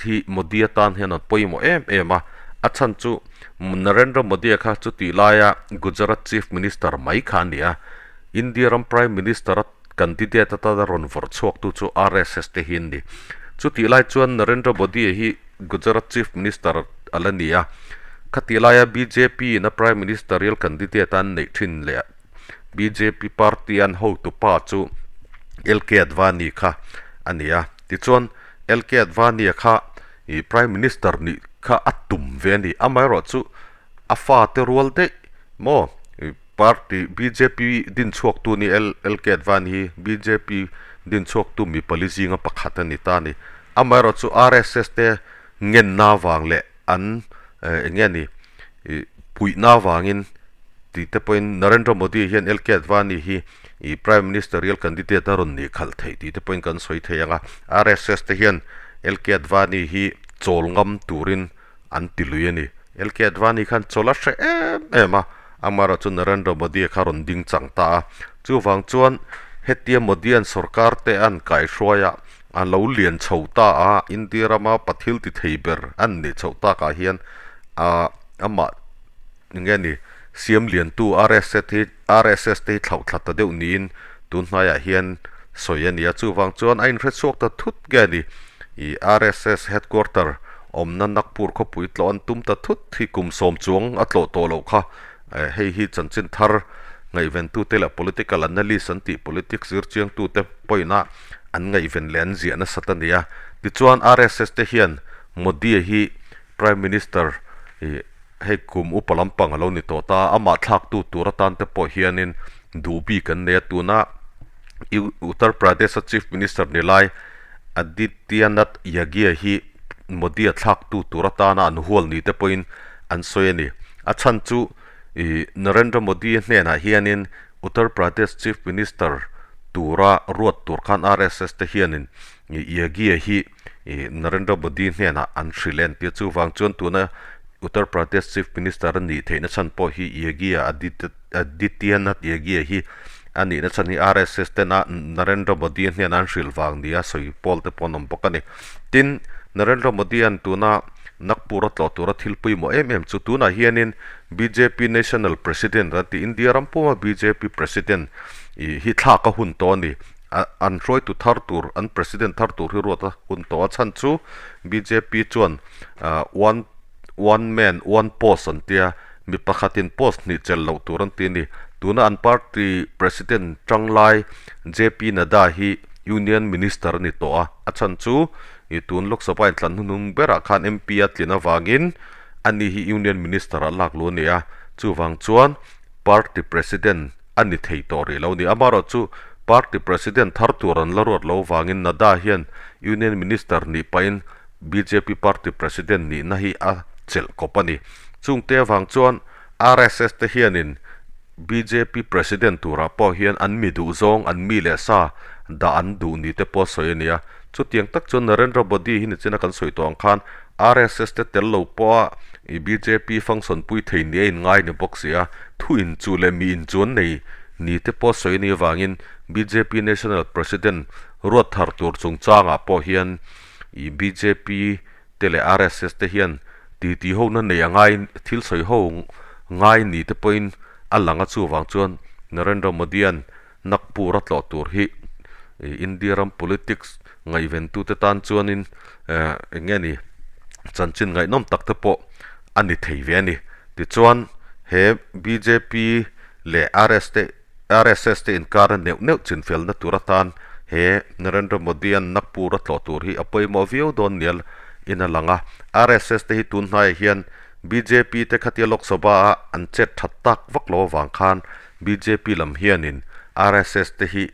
hi Modi atan hian an pawimawh em em a, a chhan chu Narendra Modi-a kha chutih laia Gujarat Chief Minister mai kha a ni a, India ram Prime Minister a candidate atana rawn vawrh chhuaktu chu RSS te hi an ni. Chutih lai chuan Narendra Modi-a hi Gujarat Chief Minister a la ni a, khatih laia bjp in a Prime Ministerial candidate a an neih thin leh bjp party an hotupa chu LK Advani kha a ni a. Tichuan LK Advani-a kha ih Prime Minister nih kha a tum ve a ni. Amaherawhchu a fate rual daih maw ih party bjp din chhuaktu ni LK Advani hi bjp din chhuaktu mi pali zinga pakhat a ni ta a ni. Amaherawhchu RSS te ngenna vang leh an eng nge ni ih puihna vangin tih te pawhin Narendra Modi hian LK Advani hi ih Prime Ministerial candidate a rawn nih khalh theih tih te pawhin kan sawi thei ang a. RSS te hian LK Advani hi chawl ngam turin an ti lui a ni. LK Advani khan chawl a hre em em a, amaherawh chu Narendra Modi kha a rawn ding chang ta a. Chuvang chuan hetia Modi-a'n sorkar te an kaihruai a, a lo lian chho ta a, India rama pathil ti thei ber an nih chhoh takah hian ah amah eng nge ni siam liantu RSS hi RSS te hi thlauh thla ta deuh niin tun hnaiah hian sawi a ni a, chuvang chuan a inhre chhuak ta thut nge ni ih RSS headquarter awmna Nagpur khawpui tlawh an tum ta thut hi kum sawm chuang a tlawh tawh loh kha hei hi chanchin thar ngaihventute leh political analyst an tih politics zirchiangtute pawina an ngaihven leh an ziah nasat a ni a. Tichuan RSS te hian Modi-a hi Prime Minister ih hei kum upa lampang a lo ni tawh ta a, amah thlaktu tur atan te pawh hianin duh bik an nei a. Tuna Uttar Pradesh-a Chief Minister ni lai Adityanath Yogi-a hi Modi-a thlaktu tur atana an hual ni te pawhin an sawi a ni. A chhan chu ih Narendra Modi-a hnenah hianin Uttar Pradesh Chief Minister tura ruat tur khan RSS te hianin Yogi-a hi Narendra Modi hnenah an hrilh en tia chuvang chuan tuna Uttar Pradesh Chief Minister a nih theihna chhan pawh hi Yogi-a Adityanath Yogi-a hi a nihna chhan hi RSS tena Narendra Modi-a hnenah an hrilh vang nia sawi pawl te pawh an awm bawk a ni. Tin, Narendra Modi-a'n tuna Nagpur a tlawh tura thil pawimawh em em chu tunah hianin bjp National President an ti India ram puma bjp President ih hi thlak a hun tawh a ni. An hruaitu thar tur an President thar tur hi ruat a hun tawh a chhan chu bjp chuan one one man one post an tia mi pakhatin post hnih chelh loh tur an ti a ni. Tuna an party President tanglai JP Nadda hi Union Minister a ni tawh a a chhan chu Ih tun Lok Sabha in tlan hnuhnung berah khan MP a tlin avangin ani hi Union Minister a lak luh a ni a, chuvang chuan Party President a ni thei tawh rih lo ni. Amaherawhchu Party President thar tur an la ruat lo vangin Nadda hian Union Minister nih pahin bjp Party President nihna hi a chelh kawp a ni. Chungte avang chuan RSS te hianin bjp President turah pawh hian an mi duh zawng, an mi leh sa dah an duh ni te pawh sawi a ni a. Chutiang tak chuan Narendra Modi hi nichina kan sawi tawh ang khan RSS te tel lo pawha bjp function pui thei ni a inngai ni bawk si a, thu inchuh leh mi inchuan nei ni te pawh sawi a nih avangin bjp National President ruat thar tur chungchangah pawh hian bjp te leh RSS te hian titi ho na nei a ngai thil sawi ho ngai ni te pawhin a lang a chuvang chuan Narendra Modi-a'n Nagpur a tlawh tur hi India ram politics ngaihventute tan chuanin eng nge ni chanchin ngaihnawm tak te pawh a ni thei ve a ni. Tichuan he bjp leh RS te RSS te inkar neuh neuh chinfelna tur atan he Narendra Modi-a'n Nagpur a tlawh tur hi a pawimawh viau dawn nia in a lang a. RSS te hi tun hnaiah hian bjp te khatia Lok Sabha-a an chet that tak vak lo avang khan Bjp lam hianin RSS te hi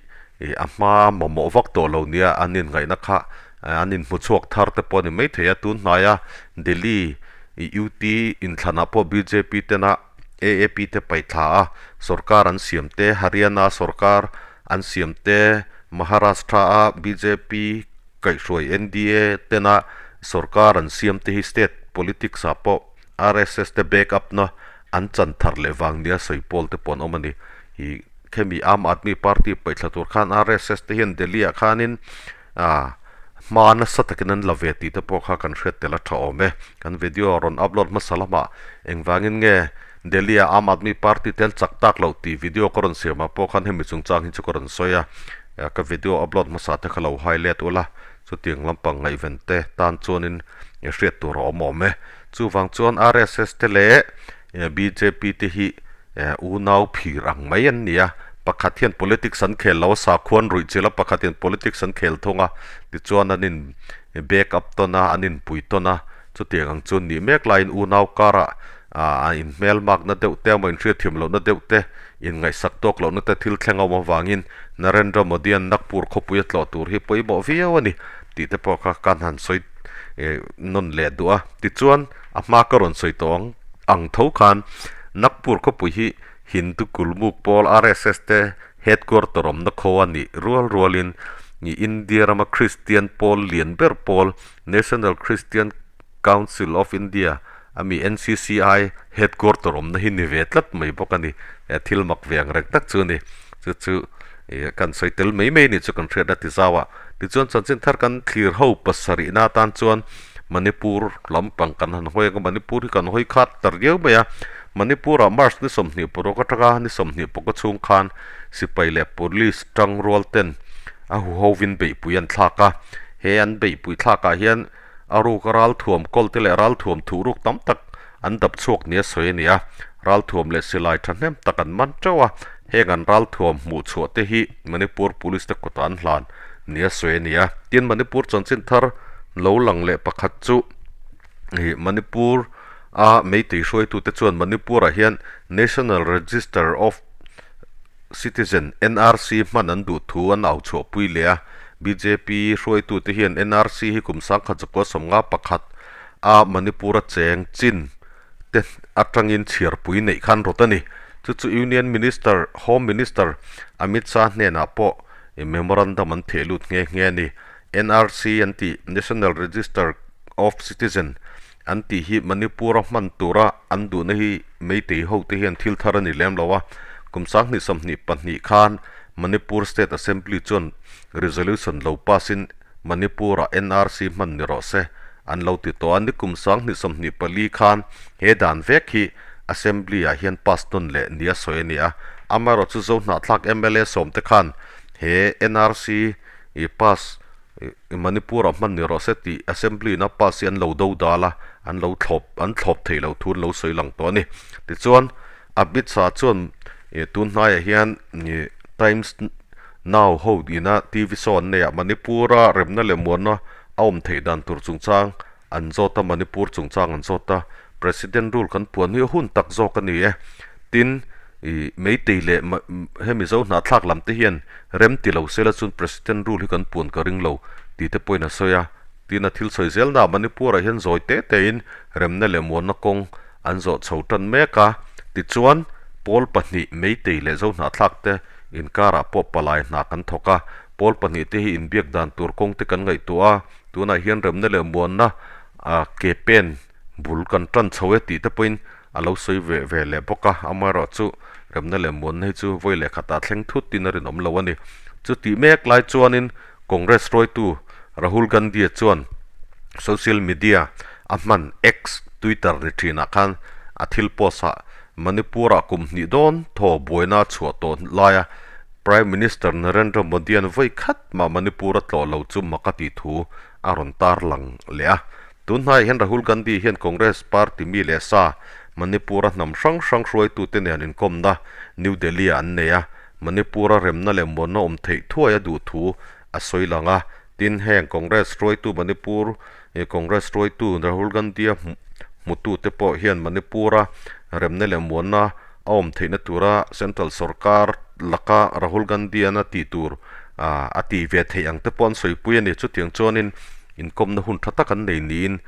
a hma mamawh vak tawh lo nia an inngaihna kha an inhmu chhuak thar te pawh a ni maithei a. Tun hnaia Delhi UT inthlanah pawh bjp tena AAP te paihthla a sorkar an siam te, Haryana sorkar an siam te, Maharashtra a bjp kaihhruai NDA tena sorkar an siam te hi state politics ah pawh RSS te back up na an chan thar leh vang nia sawi pawl te pawh an awm a ni. Ih khemi Aam Aadmi Party paihthla tur khan RSS te hian Delhi ah khanin ah hma nasa takin an la ve tih te pawh kha kan hriat tel a tha awm e. Kan video rawn upload hmasa lamah engvangin nge Delhi ah Aam Aadmi Party te an chak tak loh tih video ka rawn siam ah pawh khan hemi chungchang hi chu ka rawn sawi a. Ka video upload hmasa te kha lo highlight ula chutiang lampang ngaihven te tan chuanin hriat tur a awm awm e. Chuvang chuan RSS te leh bjp te hi unau phir ang mai an ni a, pakhat hian politics an khel lo a, sakhuan ruih chilh a, pakhat in politics an khel thung a, tichuan an in back up tawn a, an inpui tawn a, chutiang ang chu an nih mek laiin unau karah a inhmelmakna deuh te emaw inhriatthiam lohna deuh te, inngaihsak tawk lohna te thil thleng a awm avangin Narendra Modi-a'n Nagpur khawpui a tlawh tur hi pawimawh viau a ni tih te pawh kha kan han sawi nawn leh duh a. Tichuan, a hma ka rawn sawi tawh ang ang tho khan Nagpur khawpui hi Hindu kulmuk pawl RSS te headquarter awmna khaw a nih rual rualin India rama Kristian pawl lian ber pawl National Christian Council of India ami NCCI headquarter awmna hi ni ve tlat mai bawk a ni. Thil mak ve ang reng tak chu a ni. Chu chu kan sawi tel mai mai a nih chu kan hriatna ti zau a. Tichuan chanchin thar kan thlir ho pasarihna atan chuan Manipur lampang kan han hawi ang a, Manipur hi kan hawi khat ta riau mai a. Manipur-ah March ni 26 atanga ni 25 chhung khan sipai leh police tangrual ten a huhovin beihpui an thlak a. He an beihpui thlakah hian A ruka ralthuam kawl te leh ralthuam thuh ruk tam tak an dap chhuak nia sawi a ni a, ralthuam leh silai thahnem tak an man teuh a, heng an ralthuam hmuh chhuah te hi Manipur Police te kutah an hlan nia sawi a ni a. Tin, Manipur chanchin thar lo lang leh pakhat chu ih Manipur a Meitei hruaitute chuan Manipur ah hian National Register of Citizen, NRC, hman an duh thu an au chhuahpui leh a, bjp hruaitute hian NRC hi kum 1951 a Manipur-a cheng chin te atangin chhiarpui neih khan rawt a ni. Chu chu Union Minister, Home Minister Amit Shah hnenah pawh memorandum an theh lut nghe nghe a ni. NRC an tih, National Register of Citizen, an tih hi Manipur-a hman tura an duhna hi Meitei hote hian thil thar a ni lem lo a, kum 2022 khan Manipur State Assembly chuan resolution lo pass in Manipur-ah NRC hman ni rawh se an lo ti tawh a, ni kum 2024 khan he dan vek hi Assembly-ah hian pass nawn leh nia sawi a ni a, amaherawhchu Zohnahthlak mla sawmte khan he NRC pass Manipur-ah hman ni rawh se tih Assembly-in a pass hi an lo do dal a, an lo thlawp an thlawp theih loh thu an lo sawi lang tawh a ni. Tichuan, Amit Shah chuan tun hnaiah hian Times Now ho ina TV show an nei a, Manipur-a remna leh muanna a awm theih dan tur chungchang an zawt a, Manipur chungchang an zawt a, President rule kan puan hi a hun tak zawk a ni e. Tin. Ih Meitei leh hemi Zo hnahthlak lam te hian rem ti lo sela chuan President rule hi kan puan ka ring lo tih te pawhin a sawi a. Tin a thil sawi zel na Manipur-ah hian zawi te tein remna leh muanna kawng an zawh chho tan mek a. Tichuan pawl pahnih Meitei leh Zo hnahthlak te inkarah pawh palai hna kan thawk a. Pawl pahnih te hi inbiak dan tur kawng te kan ngaihtuah a. Tunah hian remna leh muanna ke pen bul kan tan chho e tih te pawhin A lo sawi ve ve leh bawk a, amaherawhchu remna leh muanna hi chu vawi leh khatah thleng thut tin a rinawm lo a ni. Chutih mek lai chuanin Congress hruaitu Rahul Gandhi-a chuan social media a hman X, Twitter ni thinah khan a thil post-ah Manipur-ah kum hnih dawn thaw buaina a chhuah tawh laia Prime Minister Narendra Modi-a'n vawi khat mah Manipur a tlawh lo chu mak a tih thu a rawn tarlang leh a. Tun hnaiah hian Rahul Gandhi hian Congress party mi leh sa Manipur-a hnam hrang hrang hruaitute nen inkawmna New Delhi-ah an nei a, Manipur-a remna leh muanna awm theih thuai a duh thu a sawi lang a. Tin, heng Congress hruaitu Manipur Congress hruaitu Rahul Gandhi-a hmutute pawh hian Manipur-a remna leh muanna a awm theihna tura Central sorkar laka Rahul Gandhi-an a tih tur a tih ve theih ang te pawh an sawipui a ni. Chutiang chuanin Inkawmna hun tha tak an nei niin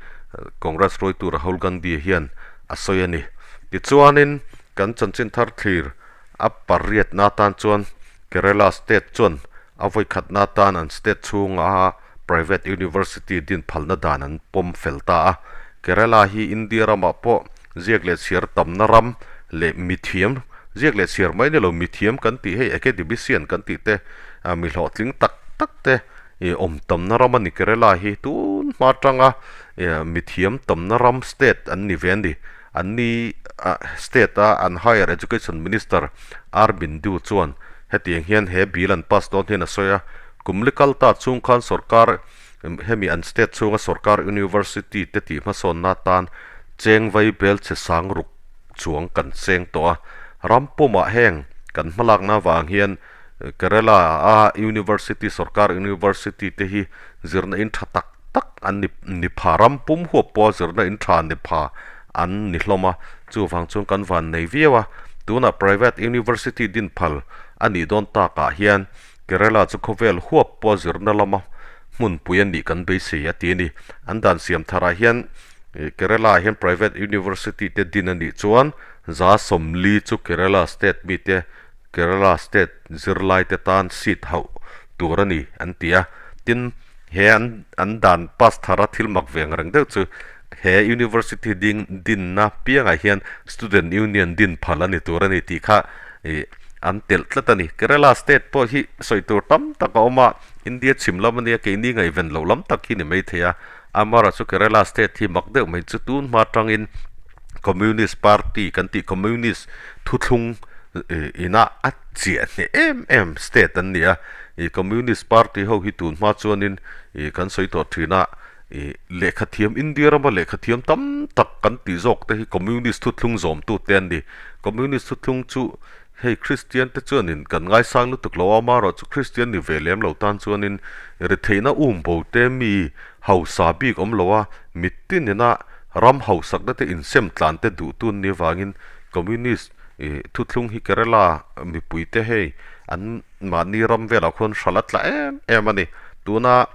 Congress hruaitu Rahul Gandhi hian a sawi a ni. Tichuanin kan chanchin thar thlir a pariatna atan chuan Kerala state chuan a vawikhatna atan an state chhunga private university din phalna dan an pawm fel ta a. Kerala hi India ramah pawh ziak leh chhiar tamna ram leh mithiam, ziak leh chhiar mai ni lo mithiam kan tih hei academician kan tih te mi hlawhtling tak tak te Ih awm tamna ram a ni Kerala hi tun hma atanga ih mithiam tamna ram state an ni ve a ni. An ni ah state a an higher education minister R Bindu chuan hetiang hian he bill an pass dawn hian a sawi a, kum li kal ta chhung khan sorkar hemi an state chhunga sorkar university te tih hmasawnna atan cheng vai bel che sang ruk chuang kan cheng tawh a, ram pumah heng kan hmalakna avang hian Kerala a University sorkar University te hi zirna in tha tak tak an ni ni pha ram pum huap pawha zirna in tha ni pha an ni hlawm a, chuvang chuan kan van nei viau a, tunah private University din phal a nih dawn takah hian Kerala chu khawvel huap pawha zirna lama hmunpui a nih kan beisei a ti a ni. An dan siam tharah hian Kerala ah hian private University te din a nih chuan 40% chu Kerala state mite Kerala state zirlaite tan seat hauh tur a ni an ti a. Tin, he an an dan pass thara thil mak ve ang reng deuh chu he university ding dinna piangah hian student union din phal a ni tur a ni tih kha ih an telh tlat a ni. Kerala state pawh hi sawi tur tam tak a awm a, India chhim lam a nia keini ngaihven loh lam tak hi ni maithei a. Amaherawhchu chu Kerala state hi mak deuh mai chu tun hma atangin Communist party kan tih Communist thuthlung ina a chiah hneh em em state an ni a, ih Communist party ho hi tun hma chuanin ih kan sawi tawh thin a, ih lehkha thiam India rama lehkha thiam tam tak kan tih zawk te hi Communist thuthlung zawmtu te an ni. Communist thuthlung chu hei Christian te chuanin kan ngaisang lutuk lo a, amaherawhchu Christian ni ve lem lo tan chuanin retheihna um bo te mi hausa bik awm lo a, mittin ina ram hausakna te insem tlan te duh tun ni avangin Communist thuthlung hi Kerala mipui te hei an mahni ram velah khuan hralh a tla em em a ni. Tuna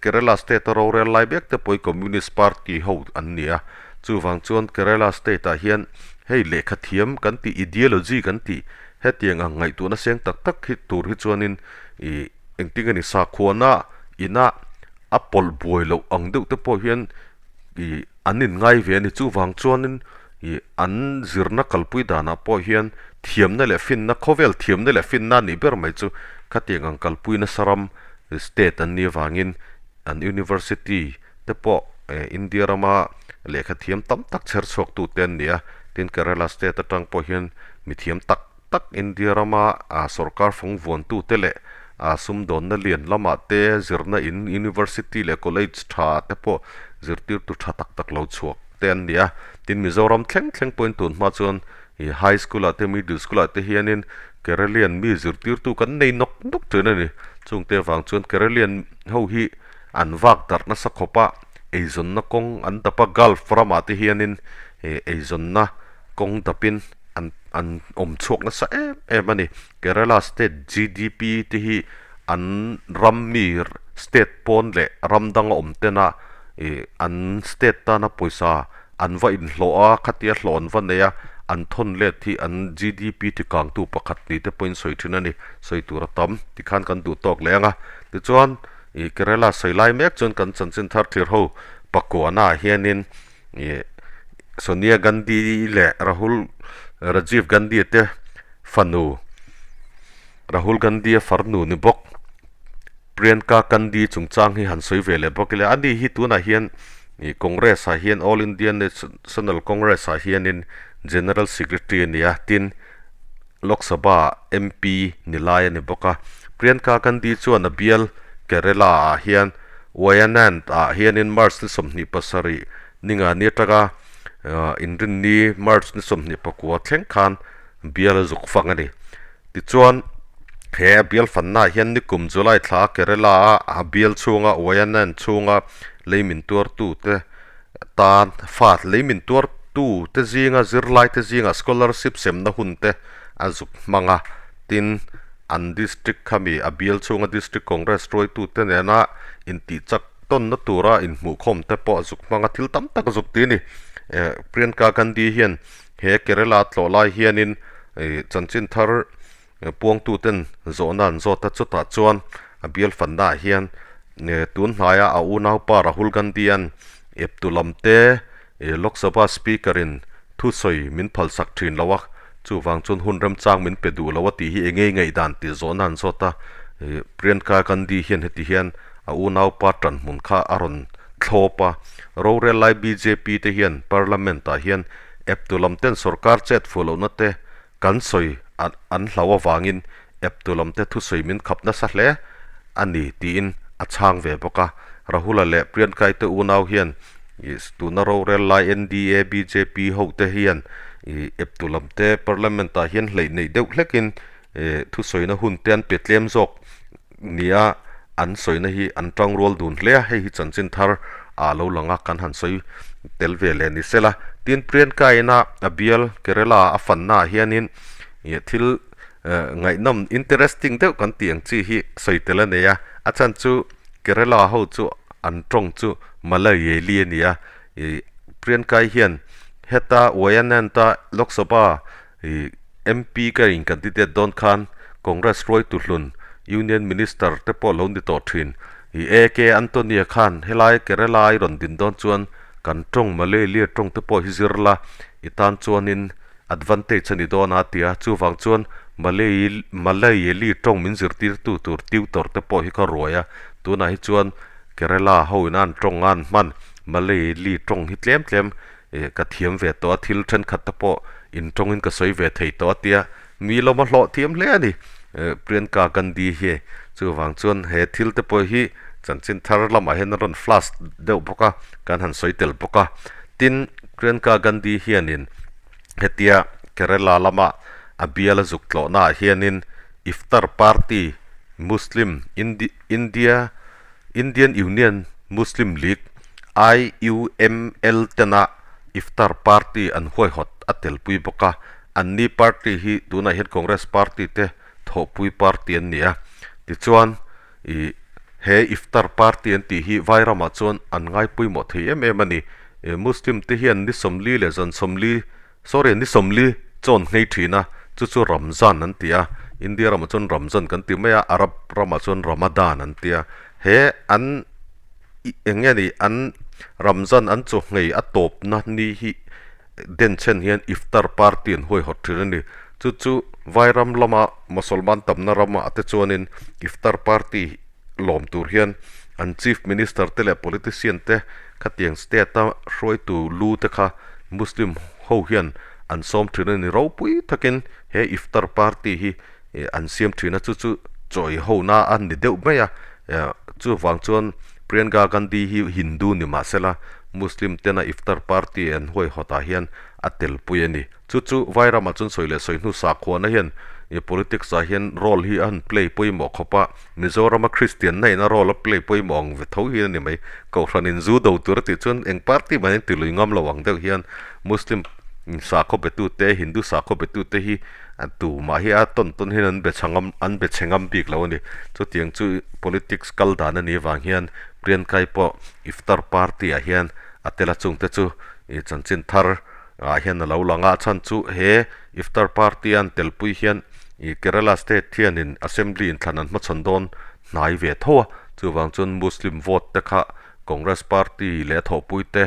Kerala state a rorel lai mek te pawh hi Communist party ho an ni a, chuvang chuan Kerala state ah hian hei lehkha thiam kan tih ideology kan tih hetiang ang ngaihtuahna seng tak tak hi tur hi chuanin ih engtin nge ni sakhuana ina a pawlh buai loh ang deuh te pawh hian ih an inngai ve a ni. Chuvang chuanin ih an zirna kalpui danah pawh hian thiamna leh finna, khawvel thiamna leh finna a nih ber mai chu khatiang ang kalpui nasa ram state an nih avangin an university te pawh India rama lehkha thiam tam tak chher chhuak tute an ni a. Tin, Kerala state atang pawh hian mithiam tak tak India rama sorkar fawng vuantute leh sumdawnna lian lamah te zirna in university leh college tha te pawh zirtirtu tha tak tak lo chhuak te an ni a. Tin, Mizoram thleng thleng pawhin tun hma chuan ih high school ah te middle school ah te hianin Keralian mi zirtirtu kan nei nawk nawk thin a ni. Chungte avang chuan Keralian ho hi an vak darh nasa khawp a, eizawnna kawng an dap a, Gulf ramah te hianin eizawnna kawng dapin an. an awm chhuak nasa em em a ni. Kerala state GDP te hi an ram mi state pawn leh ram danga awm tena ih an state tana pawisa an va inhlawh a, khatia hlawh an va nei a, an thawn let hi an GDP ti kangtu pakhat ni te pawhin sawi thin a ni. Sawi tur a tam tikhan kan duh tawk leh ang a. Tichuan ih Kerala sawi lai mek chuan kan chanchin thar thlir ho pakuahnaah hianin ih Sonia Gandhi leh Rahul Rajiv Gandhi te fanu Rahul Gandhi a farnu ni bawk Priyanka Gandhi chungchang hi han sawi ve leh bawk ila ani hi tunah hian ih Congress ah hian All India National Congress ah hianin General Secretary a ni a tin Lok Sabha MP ni lai a ni bawk a Priyanka Gandhi chuan a bial Kerala ah hian Wayanad ah hianin March ni 27 ninga ni atanga inrinni March ni 24 thleng khan bial a zuk fang a ni. Tichuan, he a bial fannaah hian nikum July thla Kerala a a bial chhunga Wayanad chhunga lei min tuartute tan fa lei min tuartute zinga zirlaite zinga scholarship semna hunte a zuk hmang a. Tin, an district khami a bial chhunga district Congress hruaitute nena intihchak tawnna tura inhmuhkhawm te pawh a zuk hmang a, thil tam tak a zuk ti a ni. Priyanka Gandhi hian He Kerala tlawh lai hianin chanchin thar puangtuten zawhna an zawt a, chutah chuan a bial fannaah hian tun hnaia a unaupa Rahul Gandhi-a'n eptu lamte Lok Sabha Speaker-in thusawi min phalsak thin lo a, chuvang chuan hun remchang min pe duh lo a tih hi eng nge ngaihdan tih zawhna an zawt a, Priyanka Gandhi hian heti hian a unaupa tanhmun kha a rawn thlawp a, rorel lai bjp te hian Parliament-ah hian Eptu lam ten sorkar chet fuh lohna te kan sawi an hlau avangin eptu lam te thusawi min khap nasa hle a ni tiin a chhang ve bawk a. Rahula leh Priyankai te unau hian tuna rorel lai NDA, bjp ho te hian eptu lam te Parliament ah hian hleih neih deuh hlekin thusawina hun te an pe tlem zawk nia an sawina hi an tangrual dun hle a, hei hi chanchin thar ah lo lang a, kan han sawi tel ve leh ni sela. Tin, Priyanka ina a bial Kerala a fanna ah hianin ih thil ngaihnawm interesting deuh kan tih ang chi hi sawi tel a nei a, a chhan chu Kerala ho chu an tawng chu Malayali a ni a, ih Priyanka hian heta Wayanad a Lok Sabha Ih MP ka in candidate dawn khan Congress hruaitu hlun Union Minister te pawh lo ni tawh thin. Ih AK Antonia khan helai Kerala i rawn din dawn chuan kan tawng Malayalia tawng te pawh hi zir la i tan chuanin advantage a ni dawn a tia chuvang chuan Malay Malayali tawng min zirtirtu tur tutor te pawh hi ka ruai a tunah hi chuan Kerala ho in an tawng a an hman Malayali tawng hi tlem tlem Ih, ka thiam ve tawh a, thil thenkhat te pawh intawngin ka sawi ve thei tawh a tia mi lawm a hlawh thiam hle a ni. Eh, Priyanka Gandhi hi chuvang chuan he thil te pawh hi chanchin thar lamah hian a rawn flash deuh bawk a, kan han sawi tel bawk a. Tin, Priyanka Gandhi hianin hetia Kerala lama a bial a zuk tlawhnaah hianin Iftar Party Muslim India Indian Union Muslim League, IUML, tena Iftar Party an huaihawt a telpui bawk a, anni party hi tunah hian Congress party te thawhpui party an ni a. Tichuan, ih he Iftar Party an tih hi Vairamah chuan an ngai pawimawh thei em em a ni. Muslim te hian ni 40 leh zan 40 Sorry, ni 40 chawn nghei thin a, chu chu Ramzan an ti a, India ramah chuan Ramzan kan ti mai a, Arab ramah chuan Ramadan an ti a. He an eng nge ni an Ramzan an chaw nghei a tawpna ni hi denchhen hian Iftar party an huaihawt thin a ni. Chu chu Vairam lama Mosolman tamna ramah te chuanin Iftar party lawm tur hian an Chief Minister te leh politician te khatiang state a hruaitu lu te kha Muslim ho hian an sawm thin a ni. Ropui takin he Iftar party hi an siam thin a, chu chu chawi ho na a ni deuh mai a. Chuvang chuan Priyanka Gandhi hi Hindu ni mahsela Muslim tena Iftar party an huaihawtah hian a telpui a ni. Chu chu Vairamah chuan sawi leh sawi hnu sakhuana hian politics ah hian role hi a han play pawimawh khawp a, Mizorama Kristian na in a role a play pawimawh ang ve tho hi a ni mai. Kohhran in zu do tur a tih chuan eng party mah hian ti lui ngam lo ang deuh hian Muslim Sakhaw betute, Hindu sakhaw betute hi tumah hi a tawn tawn hian an be chha ngam an be chhe ngam bik lo a ni. Chutiang chu politics kal dan a nih avang hian Priyanka-i pawh iftar party ah hian a tel a chungte chu ih chanchin thar ah hian a lo lang a, a chhan chu he iftar party a an telpui hian ih Kerala state hianin assembly inthlan an hmachhawn dawn hnai ve tho a, chuvang chuan Muslim vote te kha Congress party leh a thawhpui te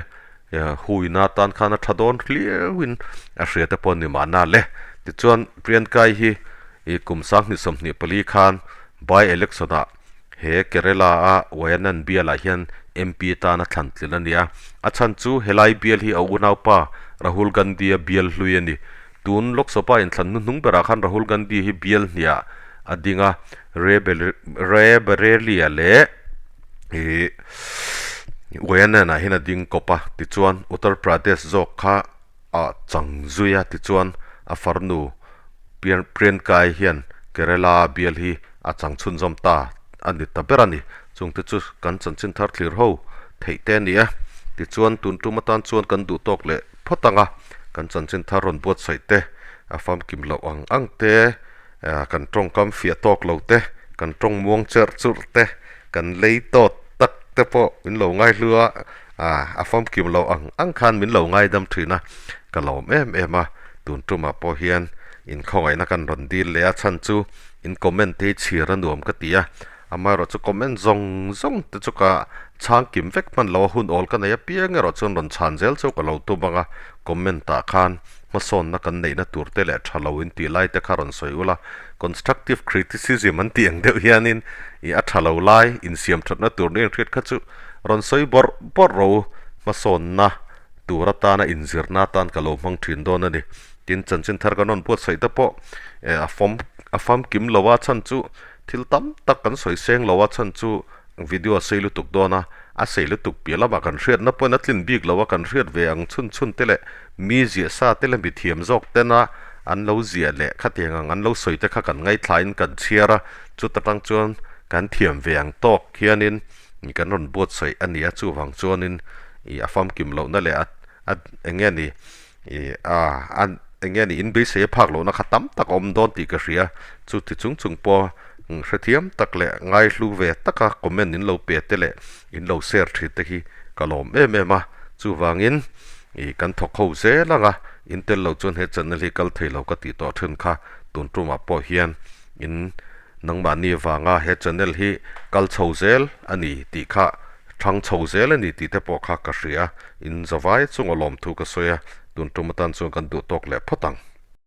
huina atan khan a tha dawn hliauin a hria te pawh a ni mahna le. Tichuan Priyanka-i hi ih kum 2024 khan by election ah he Kerala a Wayanad bial ah hian MP tan a thlan tlin a ni a, a chhan chu helai bial hi a unaupa Rahul Gandhi a bial hlui a ni. Tun Lok Sabha inthlan hnuhnung berah khan Rahul Gandhi hi bial hniah a ding a, Raebareli-a leh ih Wayanad ah hian a ding kawp a, tichuan Uttar Pradesh zawk kha a chang zui a, tichuan a farnu Priyanka-i hian Kerala bial hi a chang chhunzawm ta a ni ta ber a ni. Chungte chu kan chanchin thar thlir ho theih te a ni a, tichuan tun tum atan chuan kan duh tawk leh phawt ang a, kan chanchin thar rawn buatsaih te, a famkim loh ang ang te, kan tawngkam fiah tawk lo te, kan tawng muang cherh churh te, kan lei tawt tak te pawh min lo ngaihlu a, a famkim loh ang ang khan min lo ngaidam thin a, ka lawm em em a, tun tumah pawh hian inkhawngaihna kan rawn dil leh a chhan chu in comment te hi chhiar a nuam ka ti a, amaherawh chu comment zawng zawng te chu ka chhang kim vek hman lo a, hun awl ka nei apiang erawh chuan rawn chhan zel chu ka lo tum ang a, comment ah khan hmasawnna kan neihna tur te leh tha lo in tih lai te kha rawn sawi ula, constructive criticism an tih ang deuh hianin ih a tha lo lai insiam thatna tur nen hriat kha chu rawn sawi bawrh bawrh ro hmasawnna tur atana inzirna atan ka lo hmang thin dawn a ni. Tin, chanchin thar kan rawn buatsaih te pawh eh a fawm a famkim lo a chhan chu thil tam tak kan sawi seng lo a chhan chu video a sei lutuk dawn a, a sei lutuk piah lamah kan hriatna pawhin a tlin bik lo a, kan hriat ve ang chhun chhun te leh mi ziah sa te leh mi thiam zawk tena an lo ziah leh khatiang ang an lo sawi te kha kan ngaithlain kan chhiar a, chuta tang chuan kan thiam ve ang tawk hianin kan rawn buatsaih a ni a, chuvang chuanin ih a famkim lohna leh a a eng nge ni ih a a eng nge ni inbeisei a phak lohna kha tam tak a awm dawn tih ka hria, chuti chung chung pawh hrethiam tak leh ngaihlu ve taka comment in lo pe te leh in lo share thin te hi ka lawm em em a, chuvangin ih kan thawk ho zel ang a, in tel lo chuan he channel hi kal thei lo ka tih tawh thin kha tun tumah pawh hian in Nangmahni vanga he channel hi kal chho zel a ni tih kha thang chho zel a ni tih te pawh kha ka hria. In zavai chunga lawmthu ka sawi a, tun tum atan chuan kan duh tawk leh phawt ang.